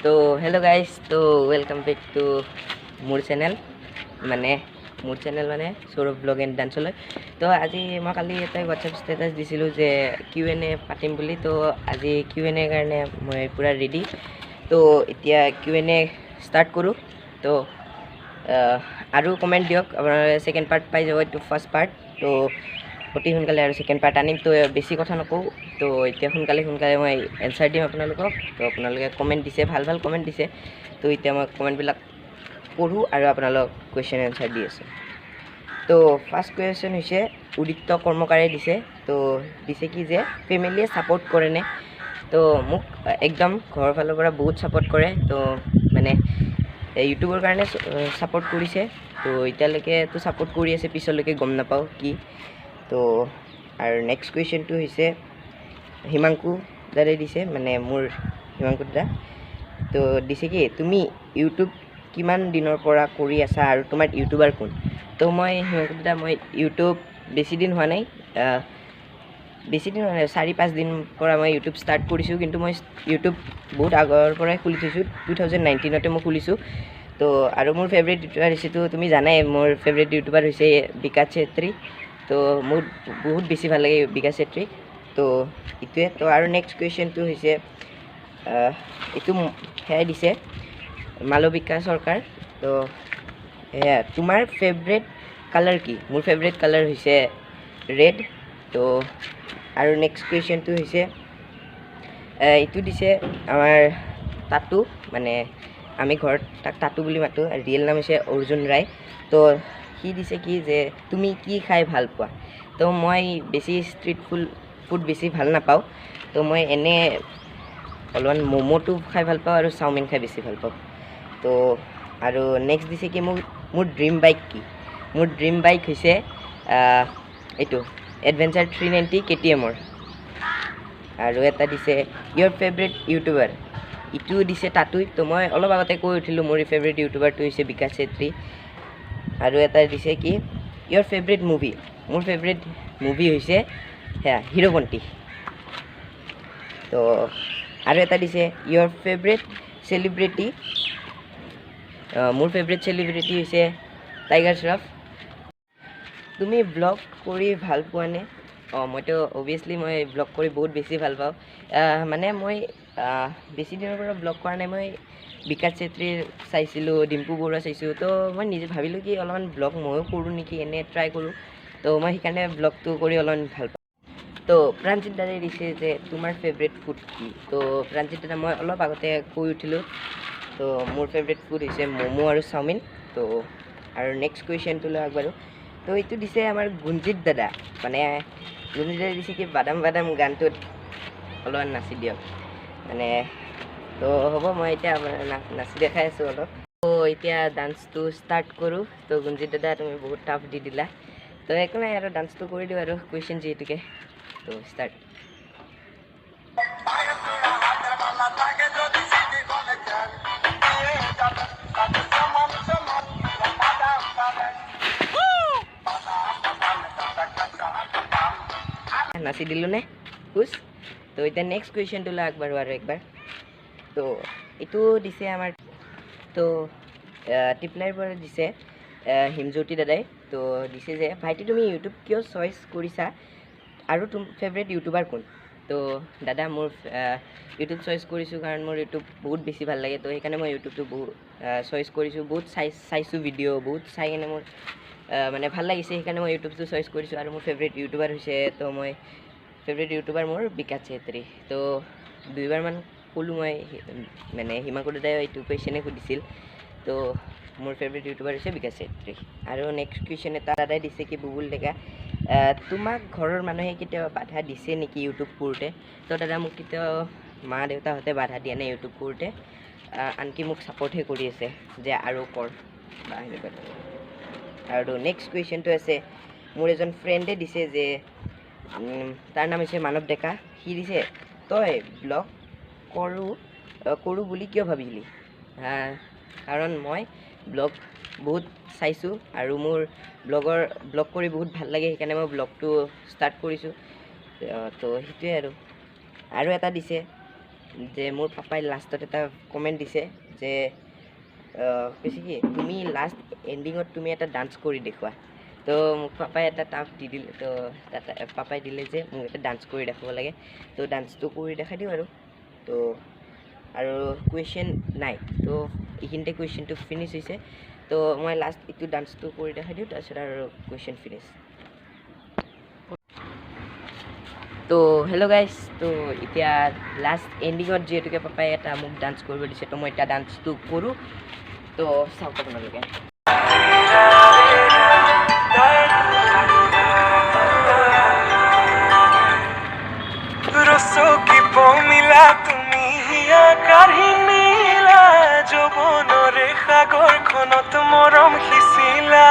তো hello' guys, তো welcome back to মোৰ চেনেল, মানে মোৰ চেনেল মানে সৌৰভ ব্লগ এণ্ড ডান্সলৈ। তো আজি মই কালি এটা হোৱাটছএপ ষ্টেটাছ দিছিলোঁ যে কিউ এন এ পাতিম বুলি। তো আজি কিউ এন এৰ কাৰণে মই পূৰা ৰেডি। তো এতিয়া কিউ এন এ ষ্টাৰ্ট কৰোঁ। তো আৰু কমেণ্ট দিয়ক, আপোনালোকে ছেকেণ্ড পাৰ্ট পাই যাব। এইটো ফাৰ্ষ্ট পাৰ্ট, তো অতি সোনকালে আৰু ছেকেণ্ড পাৰ্ট আনিম। তো বেছি কথা নকওঁ। তো এতিয়া সোনকালে সোনকালে মই এনচাৰ দিম আপোনালোকক। তো আপোনালোকে কমেণ্ট দিছে, ভাল ভাল কমেণ্ট দিছে। তো এতিয়া মই কমেণ্টবিলাক পঢ়োঁ আৰু আপোনালোকক কুৱেশ্যন এনচাৰ দি আছোঁ। তো ফাৰ্ষ্ট কুৱেশ্যন হৈছে উদিত্য কৰ্মকাৰে দিছে। তো দিছে কি যে ফেমিলিয়ে ছাপৰ্ট কৰেনে? তো মোক একদম ঘৰৰ ফালৰ পৰা বহুত ছাপৰ্ট কৰে। তো মানে ইউটিউবৰ কাৰণে ছাপৰ্ট কৰিছে। তো এতিয়ালৈকেতো ছাপৰ্ট কৰি আছে, পিছলৈকে গম নাপাওঁ কি। তো আৰু নেক্সট কুৱেশ্যনটো হৈছে হিমাংকু দাদাই দিছে, মানে মোৰ হিমাংকু দাদা। তো দিছে কি, তুমি ইউটিউব কিমান দিনৰ পৰা কৰি আছা আৰু তোমাৰ ইউটিউবাৰ কোন? তো মই হিমাংকু দাদা, মই ইউটিউব বেছি দিন হোৱা নাই, বেছি দিন হোৱা নাই, 4-5 দিন পৰা মই ইউটিউব ষ্টাৰ্ট কৰিছোঁ। কিন্তু মই ইউটিউব বহুত আগৰ পৰাই খুলি থৈছোঁ, 2019তে মই খুলিছোঁ। তো আৰু মোৰ ফেভৰেট ইউটিউবাৰ হৈছেতো তুমি জানাই, মোৰ ফেভৰেট ইউটিউবাৰ হৈছে বিকাশ চেত্ৰী। তো মোৰ বহুত বেছি ভাল লাগে বিকাশ চেত্ৰীক। তো এইটোৱে। তো আৰু নেক্সট কুৱেশ্যনটো হৈছে এইটো সেয়াই দিছে মালবিকা চৰকাৰ। তো সেয়া, তোমাৰ ফেভৰেট কালাৰ কি? মোৰ ফেভৰেট কালাৰ হৈছে ৰেড। তো আৰু নেক্সট কুৱেশ্যনটো হৈছে এইটো দিছে আমাৰ তাতু, মানে আমি ঘৰত তাক তাতু বুলি মাতোঁ, ৰিয়েল নাম হৈছে অৰ্জুন ৰায়। তো সি দিছে কি যে তুমি কি খাই ভাল পোৱা? তো মই বেছি ষ্ট্ৰীট ফুড ফুড বেছি ভাল নাপাওঁ। তো মই এনে অলপমান ম'ম'টো খাই ভাল পাওঁ আৰু চাওমিন খাই বেছি ভাল পাওঁ। তো আৰু নেক্সট দিছে কি, মোক মোৰ ড্ৰিম বাইক কি? মোৰ ড্ৰিম বাইক হৈছে এইটো এডভেঞ্চাৰ 390 কেটিএমৰ। আৰু এটা দিছে ইয়ৰ ফেভৰেট ইউটিউবাৰ, ইটোও দিছে তাতুই। তো মই অলপ আগতে কৈ উঠিলোঁ, মোৰ ফেভৰেট ইউটিউবাৰটো হৈছে বিকাশ চেত্ৰী। আৰু এটা দিছে কি, ইয়ৰ ফেভৰেট মুভি? মোৰ ফেভৰেট মুভি হৈছে সেয়া হিৰোপন্তি। তো আৰু এটা দিছে ইয়ৰ ফেভৰেট চেলিব্ৰিটি। মোৰ ফেভৰেট চেলিব্ৰিটি হৈছে টাইগাৰ শ্ৰফ। তুমি ব্লগ কৰি ভাল পোৱানে? অঁ, মইতো অভিয়াছলি মই ব্লগ কৰি বহুত বেছি ভাল পাওঁ। মানে মই বেছি দিনৰ পৰা ব্লগ কৰা নাই। মই বিকাশ চেত্ৰীৰ চাইছিলোঁ, ডিম্পু বৰুৱা চাইছোঁ। তো মই নিজে ভাবিলোঁ কি অলপমান ব্লগ ময়ো কৰোঁ নেকি, এনেই ট্ৰাই কৰোঁ। তো মই সেইকাৰণে ব্লগটো কৰি অলপমান ভাল পাওঁ। তো প্ৰাণজিত দাদাই দিছে যে তোমাৰ ফেভৰেট ফুড কি? তো প্ৰাণজিত দাদা, মই অলপ আগতে কৈ উঠিলোঁ। তো মোৰ ফেভৰেট ফুড হৈছে ম'ম' আৰু চাওমিন। তো আৰু নেক্সট কুৱেশ্যনটোলৈ আগবাঢ়োঁ। তো এইটো দিছে আমাৰ গুঞ্জিত দাদা, মানে গুঞ্জিত দাদাই দিছে কি, বাদাম বাদাম গানটোত অলপমান নাচি দিয়ক। মানে তো হ'ব, মই এতিয়া নাচি দেখাই আছোঁ অলপ। তো এতিয়া ডান্সটো ষ্টাৰ্ট কৰোঁ। তো গুঞ্জিত দাদা, তুমি বহুত টাফ দি দিলা। তো একো নাই, আৰু ডান্সটো কৰি দিওঁ আৰু কুৱেশ্যন যিহেতুকে। তো ষ্টাৰ্ট। থাকে যদি জীবনে খেল দিয়ে যাবেন তাকে সমান সমান, বাদাম বাদাম বাদাম বাদাম বাদাম। নাচি দিলোঁ নে খুচ? তো এতিয়া নেক্সট কুৱেশ্যনটোলৈ আগবাঢ়োঁ আৰু একবাৰ। তো এইটো দিছে আমাৰ তো টিপলাইৰ পৰা দিছে হিমজ্যোতি দাদাই। তো দিছে যে ভাইটি, তুমি ইউটিউব কিয় চইচ কৰিছা আৰু তুম ফেভৰেট ইউটিউবাৰ কোন? তো দাদা, মোৰ ইউটিউব চইচ কৰিছোঁ কাৰণ মোৰ ইউটিউব বহুত বেছি ভাল লাগে। তো সেইকাৰণে মই ইউটিউবটো বহুত চইচ কৰিছোঁ। বহুত চাইছোঁ ভিডিঅ', বহুত চাই কিনে মোৰ মানে ভাল লাগিছে, সেইকাৰণে মই ইউটিউবটো চইচ কৰিছোঁ। আৰু মোৰ ফেভৰেট ইউটিউবাৰ হৈছে, তো মই ফেভৰেট ইউটিউবাৰ মোৰ বিকাশ চেত্ৰী। তো দুইবাৰমান ক'লোঁ মই, মানে হিমাংকু দাদাই এইটো কুৱেশ্যনে সুধিছিল। তো মোৰ ফেভৰেট ইউটিউবাৰ হৈছে বিকাশ চেত্ৰী। আৰু নেক্সট কুৱেশ্যন এটা দাদাই দিছে কি, বুবুল ডেকা, তোমাক ঘৰৰ মানুহে কেতিয়াবা বাধা দিছে নেকি ইউটিউব কৰোঁতে? তো দাদা, মোক কেতিয়াও মা দেউতাহঁতে বাধা দিয়া নাই ইউটিউব কৰোঁতে। আনকি মোক ছাপৰ্টহে কৰি আছে যে আৰু কৰ বা সেনেকুৱা ধৰণৰ। আৰু নেক্সট কুৱেশ্যনটো আছে মোৰ এজন ফ্ৰেণ্ডে দিছে যে তাৰ নাম হৈছে মানৱ ডেকা। সি দিছে, তই ব্লগ কৰোঁ কৰোঁ বুলি কিয় ভাবিলি? কাৰণ মই ব্লগ বহুত চাইছোঁ আৰু মোৰ ব্লগ কৰি বহুত ভাল লাগে, সেইকাৰণে মই ব্লগটো ষ্টাৰ্ট কৰিছোঁ। তো সেইটোৱে। আৰু আৰু এটা দিছে যে মোৰ পাপাই লাষ্টত এটা কমেণ্ট দিছে যে কৈছে কি, তুমি লাষ্ট এণ্ডিঙত তুমি এটা ডান্স কৰি দেখুওৱা। তো মোক পাপাই এটা টাস্ক দি দিলে। তো তাত পাপাই দিলে যে মোক এটা ডান্স কৰি দেখাব লাগে। তো ডান্সটো কৰি দেখাই দিওঁ আৰু। তো আৰু কুৱেশ্যন নাই। তো এইখিনিতে কুৱেশ্যনটো ফিনিছ হৈছে। তো মই লাষ্ট এইটো ডান্সটো কৰি দেখাই দিওঁ, তাৰপিছত আৰু কুৱেশ্যন ফিনিছ। তো হেল্ল' গাইজ, তো এতিয়া লাষ্ট এণ্ডিঙত যিহেতুকে পাপাই এটা মোক ডান্স কৰিব দিছে, তো মই এতিয়া ডান্সটো কৰোঁ। তো চাওক আপোনালোকে। ৰচকিব মিলা তুমি হিয়া কাঢ়ি নিলা, যৌৱনৰে সাগৰখনত মৰম সিঁচিলা।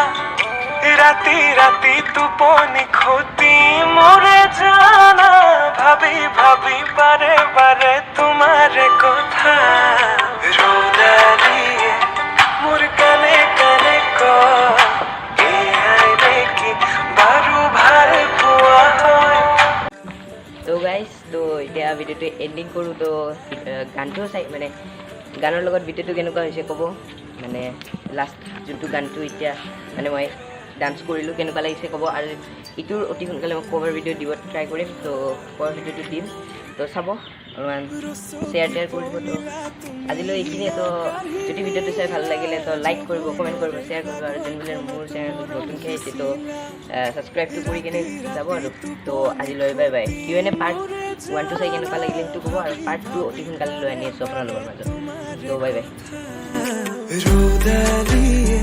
ৰাতি ৰাতি টোপনি খতি মোৰে জানা, ভাবি ভাবি বাৰে বাৰে তোমাৰে কথা। ৰ'দালিয়ে মোৰ কাণে কাণে কয়, এয়াই নেকি বাৰু ভাল পোৱা হয়? তো গাইজ, তো এতিয়া ভিডিঅ'টো এণ্ডিং কৰোঁ। তো গানটোও চাই, মানে গানৰ লগত ভিডিঅ'টো কেনেকুৱা হৈছে ক'ব। মানে লাষ্ট যোনটো গানটো এতিয়া মানে মই ডান্স কৰিলোঁ, কেনেকুৱা লাগিছে ক'ব। আৰু ইটোৰ অতি সোনকালে মই কভাৰ ভিডিঅ' দিব ট্ৰাই কৰিম। তো কভাৰ ভিডিঅ'টো দিম, তো চাব, অলপমান শ্বেয়াৰ টেয়াৰ কৰিব। তো আজিলৈ এইখিনিয়ে। তো যদি ভিডিঅ'টো চাই ভাল লাগিলে, তো লাইক কৰিব, কমেণ্ট কৰিব, শ্বেয়াৰ কৰিব আৰু যোনবিলাক মোৰ চেনেলটোত নতুনকৈ আহিছে, তো ছাবস্ক্ৰাইবটো কৰি কেনে যাব। আৰু তো আজিলৈ bye bye. Q N A part ওৱানটো চাই কেনেকুৱা লাগিলে সেইটো ক'ব আৰু পাৰ্ট টু অতি সোনকালে লৈ আনি আছোঁ আপোনালোকৰ মাজত। তো বাই বাই। ৰ'দালিয়ে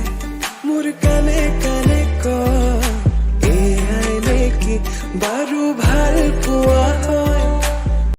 মোৰ কাণে কাণে কয়, এয়াই নেকি বাৰু ভাল পোৱা হয়?